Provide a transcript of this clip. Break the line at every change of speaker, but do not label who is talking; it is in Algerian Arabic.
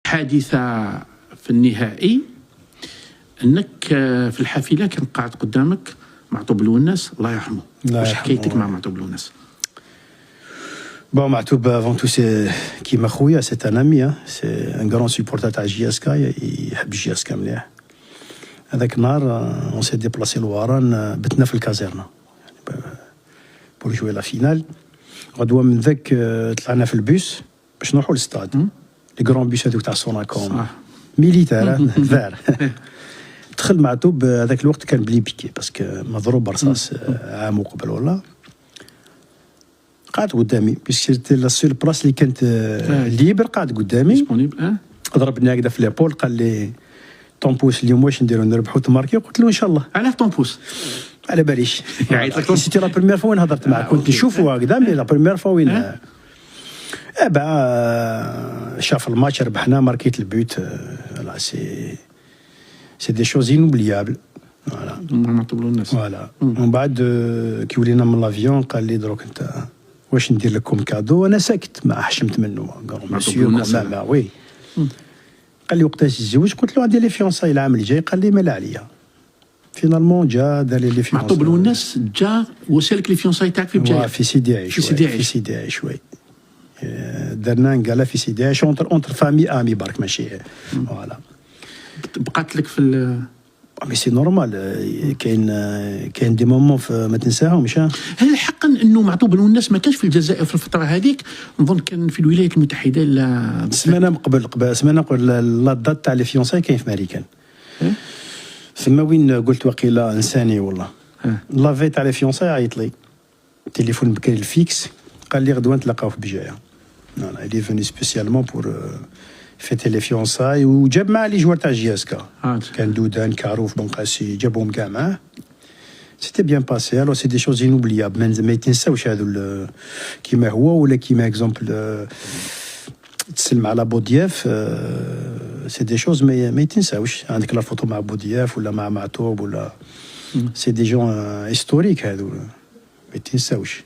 حادثه في النهائي، انك في الحافلة كان قاعد قدامك معطوب الوناس، الله يرحمه.
الله
واش
يرحمه.
حكايتك مع معطوب الوناس؟
Bon، معتوب avant tout c'est كيما خويا، c'est un ami، c'est un grand supporter تاع JSK، يحب JSK مليح. هذاك النهار on s'est déplacé لوهران، بتنا في الكازيرنا pour jouer la finale. غدوه من ذاك طلعنا في البوس باش نروحوا لل stade، les grands bus هذوك تاع سوناكوم militaires verts. دخل معتوب، هذاك الوقت كان ب les piquets parce que مضروب برصاص عام وقبل ولا. قعد قدامي puisque c'était la seule place اللي كانت libre، قعد قدامي.
disponible اه.
ضربني هكذا في l'épaule، قال لي: طومبوس، اليوم واش نديرو؟ نربحو، تماركي؟ قلت له: ان شاء الله.
علاه طومبوس؟
على باليش.
يعيط لك.
c'était la première fois وين هضرت معاه. كنت نشوفه هكذا mais la première fois وين eh ben شاف الماتش، ربحنا، ماركيت ال but. voilà، c'est des choses inoubliables، voilà.
معطوب الوناس.
voilà. ومن بعد كي ولينا من l'avion قال لي: دروك انت واش ندير لكم cadeau؟ انا ساكت، ما حشمت منه، monsieur ما oui. قال لي: وقتاش تتزوج؟ قلت له: عندي les fiançailles العام الجاي. قال لي: ما لا عليا. finalement جا دار لي les fiançailles.
معطوب الوناس جا وسالك les fiançailles تاعك في بجاية؟
في سيدي عيش.
في سيدي عيش.
في سيدي عيش، oui. درنا gala في سيدي عيش entre famille، amis برك، ماشي voilà.
بقات لك في
mais c'est normal، كاين des moments ما تنساهمش.
هل حقا انه معطوب الوناس ما كانش في الجزائر في الفترة هذيك؟ نظن كان في الولايات المتحده. لا.
سمانه قبل، سمانه قبل la date تاع les fiançailles كاين في ماريكان. ثم وين قلت وقيلا انساني والله. la veille تاع les fiançailles عيط لي تليفون بكري ال fixe، قال لي: غدوه نتلاقاو في بجايه. voilà، il est venu spécialement pour fêter les fiançailles وجاب مع les joueurs تاع JSK. كان دودان، كاروف، بنقاسي، جابهم كاع معاه. c'était bien passé. alors c'est des choses inoubliables، ما يتنساوش هذو، كيما هو ولا كيما exemple تسلم على بودياف، c'est des choses ما يتنساوش. عندك la photo مع بودياف ولا مع معتوب ولا، c'est des gens historiques هذو، ما يتنساوش.